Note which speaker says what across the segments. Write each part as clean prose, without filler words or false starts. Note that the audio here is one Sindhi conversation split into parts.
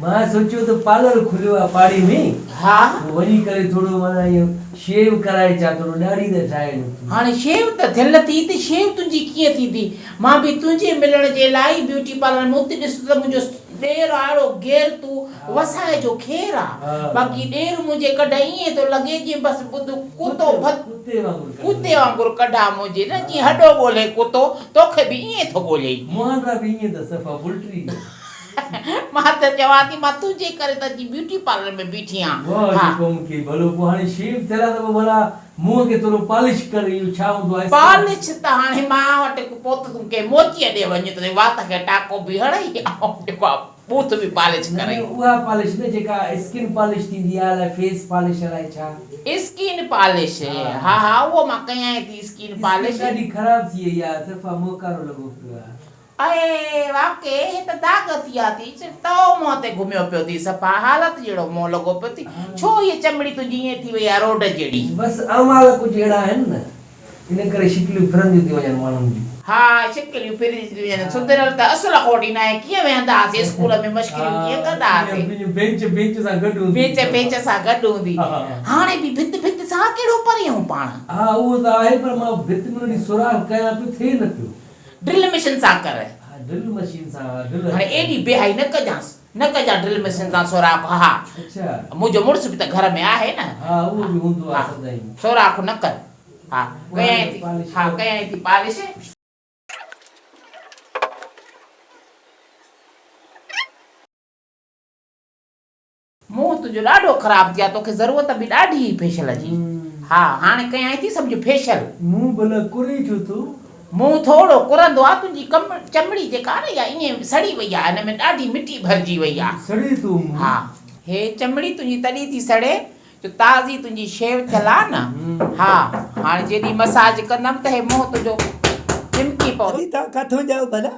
Speaker 1: مان سوچيو ته پارلر کليو آ پاڙي ۾.
Speaker 2: ها.
Speaker 1: پوء وڃي ڪري ٿورو معنيٰ اهو شيو ڪرائي اچان ٿورو ڏاڙهي ته ٺاهي نه ٿي.
Speaker 2: هاڻي شيو ته ٿيل ٿي ته شيو تنهنجي ڪيئن ٿيندي؟ مان به تنهنجي ملڻ جي لاء ئي بيوٽي پارلر ۾ اتي ڏس ته منهنجو ڏير آ اهڙو غيرتو وسائي جو خير آ. باقي ڏير منهنجي ڪڍ ائين ٿو لڳي جيئن بس ٻڌ ڪتو ڀت ڪتي وانگر ڪڍ آ منهنجي نه جيئن هڏو ڳولهي ڪتو توکي به ائين ٿو ڳولهيئي.
Speaker 1: مهانڊا به ائين ته صفا بلٽري.
Speaker 2: مان ته چوان ٿي مان تنهنجي ڪري ته اچي بيوٽي پارلر ۾ بيٺي آن.
Speaker 1: واهه جو ڪم ڪيئي ڀلو پوء هاڻي شيو ٿيل آ ته پوء ڀلا منهن کي ٿورو پالش ڪر اهو ڇا هوندو آ اسڪرب.
Speaker 2: پالش ته هاڻي مان وٽ پوء ته تون ڪنهن موچيء ڏي وڃ ته وات کي ٽاڪو به هڻئي ۽ جيڪو آ ٻوٿ به پالش
Speaker 1: نه
Speaker 2: ڪرئي.
Speaker 1: نه اها پالش نه جيڪا اسڪن پالش ٿيندي آ الائي فيس پالش الائي ڇا.
Speaker 2: اسڪن پالش ها ها اهو مان ڪيائين ٿي اسڪن پالش.
Speaker 1: اسڪن ڏاڍي خراب ٿي وئي آ صفا منهن ڪارو لڳو پيو آ.
Speaker 2: اي واقعي هي ته داغ ٿي آ ٿي صرف تئو منهن تي گهميو پيو ٿي صفا حالت جهڙو منهن لڳو پيو ٿي ڇو هيء چمڙي تنهنجي ائين ٿي وئي آ روڊ جهڙي.
Speaker 1: بس اعمال ڪجهه اهڙا آهن نه ان ڪري شڪليون ڦرنديون ٿيون وڃن ماڻهن جون.
Speaker 2: ها شڪليون ڦرنديون ٿيون وڃن سڌريل ته اصل کوٽ ئي ناهي ڪيئن ويهندا هئاسين اسڪول ۾ مشڪريون ڪيئن ڪندا هئاسين.
Speaker 1: بينچ بينچ سان گڏ هوندي.
Speaker 2: بينچ بينچ سان گڏ هوندي هاڻي به ڀت ڀت سان ڪهڙو پري آهيون پاڻ.
Speaker 1: ها اهو ته آهي پر مان ڀت ۾ وڃي سوراخ ڪيان پيو ٿئي نه پيو.
Speaker 2: ڊرل مشين سان ڪر.
Speaker 1: ها ڊرل مشين سان ها ڊرل.
Speaker 2: هاڻي ايڏي بي حيائي نه ڪجانس نه ڪجان ڊرل مشين سان سوراخ ها.
Speaker 1: اڇا.
Speaker 2: منهنجو مڙس به ته گهر ۾ آهي نه.
Speaker 1: ها اهو به هوندو آ سدائين.
Speaker 2: سوراخ نه ڪر ها ڪيائين ٿي ها ڪيائين ٿي پالش. منهن تنهنجو ڏاڍو خراب ٿي آ توکي ضرورت به ڏاڍي هئي فيشل جي ها هاڻي ڪيائين ٿي سمجهه فيشل.
Speaker 1: منهن ڀلا ڪري ڇو ٿو؟
Speaker 2: منهن ٿورو ڪرندو آ تنهنجي ڪم چمڙي جيڪا آ نه اها ائين سڙي وئي آ هن ۾ ڏاڍي مٽي ڀرجي وئي آ.
Speaker 1: سڙي ٿو منهن.
Speaker 2: ها هي چمڙي تنهنجي تڏهن ٿي سڙي جو تازي تنهنجي شيو ٿيل آ نه ها هاڻي جيڏي مساج ڪندم ته هي منهن تنهنجو چمڪي پوندو.
Speaker 3: ادي توهان ڪاٿو ڄائو ڀلا؟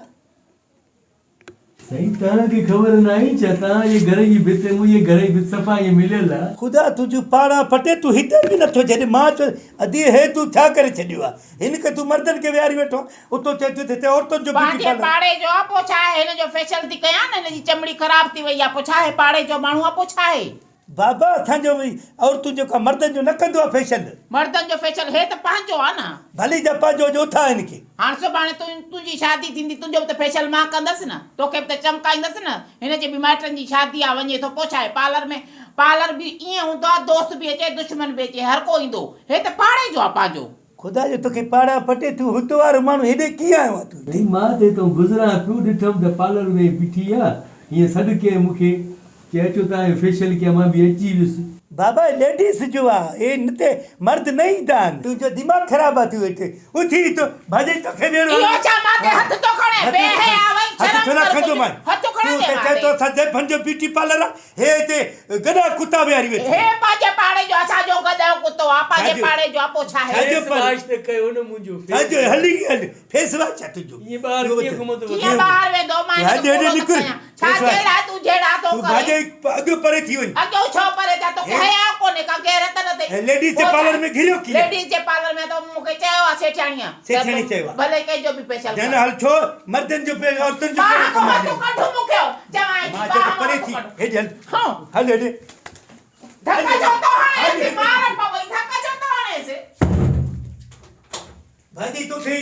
Speaker 1: سائين توهان کي خبر ناهي ڇا توهان جي گهر جي ڀت ۽ منهنجي گهر جي ڀت صفا ائين مليل آ.
Speaker 3: خدا تنهنجون پاڙان پٽي تون هتي به نٿو ڇڏين مان چيو ادي هي تون ڇا ڪري ڇڏيو آ هن کي تون مردن کي ويهاري ويٺو آن اتو چئي ٿو ته هتي عورتن جو بيوٽي
Speaker 2: پنهنجي
Speaker 3: پارلر.
Speaker 2: پاڙي جو آ پوء ڇا آهي هن جو فيشل ٿي ڪيان نه هن جي چمڙي خراب ٿي وئي آ پوء ڇا آهي پاڙي جو ماڻهو آ پوء ڇا آهي.
Speaker 3: بابا اسان جو به عورتن جو ڪا مردن جو نه ڪندو آ فيشل.
Speaker 2: مردن جو فيشل هي ته پنهنجو آ نه.
Speaker 3: ڀلي جا پنهنجو هجي اٿان هن کي.
Speaker 2: هاڻ سڀاڻي تنهنجي شادي ٿيندي تنهنجو به ته فيشل مان ڪندس نه توکي به ته چمڪائيندس نه هن جي به مائٽن جي شادي آ وڃي ٿو پوء ڇا آهي پارلر ۾ پارلر به ائين هوندو آ دوست به اچي دشمن به اچي هر ڪو ايندو هي ته پاڙي جو آ پنهنجو.
Speaker 3: خدا جو توکي پاڙان پٽي تون هتو وارو ماڻهو هيڏي ڪيئن آيو آ تون هتي.
Speaker 1: سائين مان ته هتئون گذران پيو ڏٺم ته پارلر ۾ بيٺي آ هيئن سڏ ڪيائين مون کي چي اچو توهان جو فيشل ڪيان مان به اچي ويس.
Speaker 3: بابا هي ليڊيز جو آ هي هتي مرد نه ايندا آهن. تنهنجو دماغ خراب آ تون هتي اٿي هتو ڀاڄائي توکي به اهڙو
Speaker 2: اهو ڇا مان تي هٿ ٿو کڻي بي حيا وئي
Speaker 3: هٿ
Speaker 2: شرم
Speaker 3: ڇو نه
Speaker 2: ڪر
Speaker 3: کڻندومانء
Speaker 2: ڪجهه هٿ
Speaker 3: تون
Speaker 2: کڻندي
Speaker 3: هتي
Speaker 2: مان
Speaker 3: چئين
Speaker 2: تي.
Speaker 3: ٿو اسان زائفن جو بيوٽي پارلر آ هي هتي گڏهه ڪتا ويهاري ويٺي
Speaker 2: هي پنهنجي پاڙي جو اسان جو گڏهه ڪتو آ پنهنجي
Speaker 3: ڇا جو؟
Speaker 2: پاڙي جو آ پوء ڇا
Speaker 3: ڇا
Speaker 2: هي.
Speaker 3: جو
Speaker 1: فيس واش ته ڪيو نه منهنجو فيس
Speaker 3: ڇا جو هلي هل فيس واش ڇا تنهنجو
Speaker 1: ائين ٻاهر ڪيئن گهمندو وتان.
Speaker 2: ڪيئن ٻاهر ويندو مان هن کي ڪوڙو ٿو ڪيان ڇا جهيڙا تون جهيڙا ٿو
Speaker 3: تون
Speaker 2: ڪرين.
Speaker 3: ڀاڄائي اڳيون پري ٿي وڃ.
Speaker 2: اڳيون ڇو پري ٿيان توکي حياء ڪونهي ڪا غيرت نه اٿئي.
Speaker 3: هي ليڊيز جي پارلر ۾ گهريو ڪيئن.
Speaker 2: ليڊيز جي پارلر ۾ ته مون کي چيو آ سيٺياڻيء ته
Speaker 3: سيٺياڻي چيو آ.
Speaker 2: ڀلي ڪنهن جو به فيشل
Speaker 3: نه
Speaker 2: ڪر.
Speaker 3: نه هل ڇو مردن جو عورتن جو ڪهڙو
Speaker 2: ٻانهن
Speaker 3: ڪم
Speaker 2: کان
Speaker 3: آ
Speaker 2: هٿ ڪڍ مون کي چوانء ٿي
Speaker 3: مان چيو ته
Speaker 2: ٻانهن
Speaker 3: پري
Speaker 2: مان هٿ
Speaker 3: ٿي
Speaker 2: ڪڍ.
Speaker 3: هيڏي هل
Speaker 2: هون.
Speaker 3: هل هيڏي.
Speaker 2: ڌڪ ڇو ٿو هڻيس مار پوي ڌڪ ڇو ٿو هڻيس.
Speaker 3: ڀاڄي توکي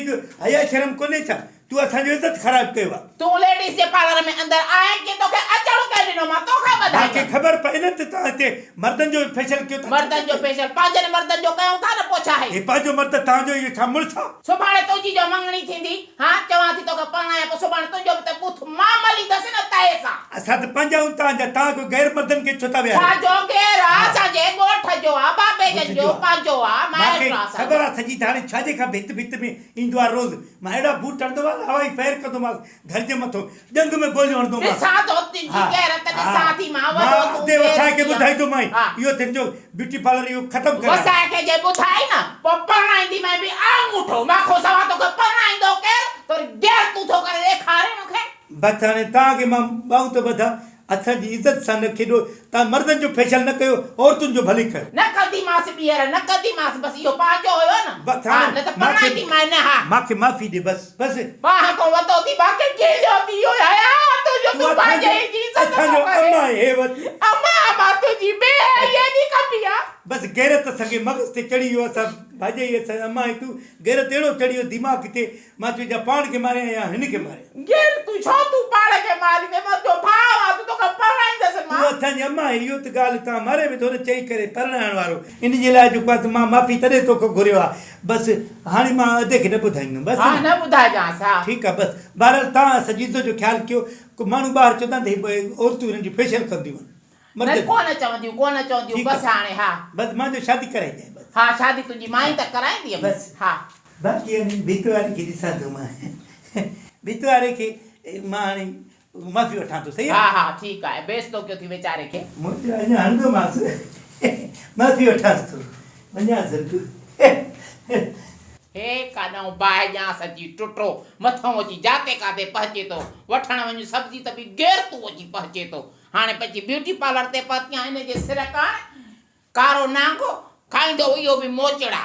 Speaker 3: حيا شرم ڪونهي ڇا؟ تون اسان جو عزت خراب ڪيو آ.
Speaker 2: تون ليڊيز جي پارلر ۾ اندر آئين ڪيئن توکي اچڻ ڪنهن ڏنو مان توکي
Speaker 3: مانکي
Speaker 2: ٻڌائيندس.
Speaker 3: خبر پئي نه ته توهان هتي مردن جو فيشل ڪيو ٿا.
Speaker 2: مردن جو فيشل پنهنجن مردن جو ڪيون ٿا نه پوء ڇا آهي.
Speaker 3: هي پنهنجو مرد توهان جو اهو ڇا مڙس آ.
Speaker 2: سڀاڻي تنهنجي جو مڱڻي ٿيندي ها چوان ٿي توکي پرڻايان پوء سڀاڻي تنهنجو به ته ٻوٿ مان مليندس نه تئي سان.
Speaker 3: اسان ته پنهنجا آهيون توهان جا توهان ڪو غير مردن کي ڇو ٿا
Speaker 2: ڇا
Speaker 3: ويهاريو.
Speaker 2: جو غير آ اسان جي ڳوٺ جو آ بابي جن جو پنهنجو آ
Speaker 3: مانکي
Speaker 2: مائٽ آ اسان
Speaker 3: خبر
Speaker 2: جو.
Speaker 3: آ سڄي ته هاڻي ڇا جي کان ڀت ڀت ۾ ايندو آ روز مان اهڙا بوٽ هڻندومانس هوائي فائر ڪندومانس گهر جي مٿو ڄنگهه ۾ گوليون هڻندومانس.
Speaker 2: ڏسان ٿو تنهنجي
Speaker 3: ها
Speaker 2: غيرت
Speaker 3: ها
Speaker 2: ڏسان ٿي مان
Speaker 3: مان
Speaker 2: وڏو تون
Speaker 3: ادي وسائي کي
Speaker 2: غيرتي آ.
Speaker 3: ٻڌائيندومانء
Speaker 2: ها.
Speaker 3: اهو تنهنجو بيوٽي پارلر اهو ختم ڪرائي.
Speaker 2: وسائي کي جي ٻڌائي نه پوء پرڻائينديمانء به آڱوٺو مان کان سوا توکي پرڻائيندو ڪير تو وري غيرتون ٿو ڪري ڏيکارين مون کي.
Speaker 3: بس هاڻي توهان کي مان ٻانهون ٿو ٻڌان، اسان جي عزت سان نه کيڏو، توهان مردن جو فيشل نه ڪيو، عورتن جو ڀلي ڪيو.
Speaker 2: نه ڪنديمانس ٻيهر، نه ڪنديمانس، بس اهو پنهنجو هيو نه،
Speaker 3: بس
Speaker 2: ها،
Speaker 3: هاڻي
Speaker 2: نه ته
Speaker 3: مان کي
Speaker 2: پرڻائينديمانء نه ها.
Speaker 3: مان کي معافي ڏي بس، بس.
Speaker 2: ٻانهن کان وتو ٿي، مان کي کيليو ٿي، اهو حياء تنهنجو،
Speaker 3: تون
Speaker 2: تون
Speaker 3: اسان جو
Speaker 2: پنهنجي ئي جي عزت
Speaker 3: اسان جو
Speaker 2: ڪر.
Speaker 3: منهنجو اما هي وت.
Speaker 2: اما اما تنهنجي بي حيائي ايڏي ڪبي آ.
Speaker 3: بس غيرت اسان کي مغز تي چڙهي ويو اسان ڀاڄائي اسان اما ۽ تون غيرت اهڙو چڙهي ويو دماغ تي مان چيو يا پاڻ کي ماريان يا هن کي ماريان.
Speaker 2: غير تون ڇو تون پاڻ کي ماريندين مان تنهنجو ڀاء آهيان تون توکي پرڻائيندس مان.
Speaker 3: تون اسان جي اما آهين اهو ته ڳالهه تان ماري وڌو نه چئي ڪري پرڻائڻ وارو ان جي لاء جيڪو آهي ته مان معافي تڏهن توکان گهريو آهي بس هاڻي مان ادي کي نه ٻڌائيندم بس
Speaker 2: ها نه ٻڌائجانس ها.
Speaker 3: ٺيڪ آهي بس بهرحال تان اسان جي عزت جو خيال ڪيو ڪو ماڻهو ٻاهر چوندا آهن ته هي عورتون هنن جون فيشل ڪنديون آهن.
Speaker 2: نه ڪونه چونديون ڪونه چونديون بس هاڻي ها.
Speaker 3: بس مانجو شادي ڪرائجانء بس.
Speaker 2: ها شادي تنهنجي مان ئي ته ڪرائينديم
Speaker 3: بس
Speaker 2: ها.
Speaker 3: باقي هاڻي ڀت واري کي ڏسان ٿو مان ڀت واري کي مان هاڻي معافي وٺان ٿو صحيح
Speaker 2: ها ها ٺيڪ آهي بيستو ڪيو ٿي ويچاري کي.
Speaker 3: منهنجو اڃا هڻندومانس معافي وٺانس ٿو وڃانس ٿو.
Speaker 2: هي ڪاڏانهن باهه ڄانس اچي ٽٽو مٿئون اچي جاتي ڪاتي پهچي ٿو وٺڻ وڃ سبزي ته به غيرتو اچي پهچي ٿو هاڻي پچي بيوٽي پارلر تي پهتي آهيان، هن جي سر ڪاڻ ڪارو نانگ کائيندو اهو به موچڙا.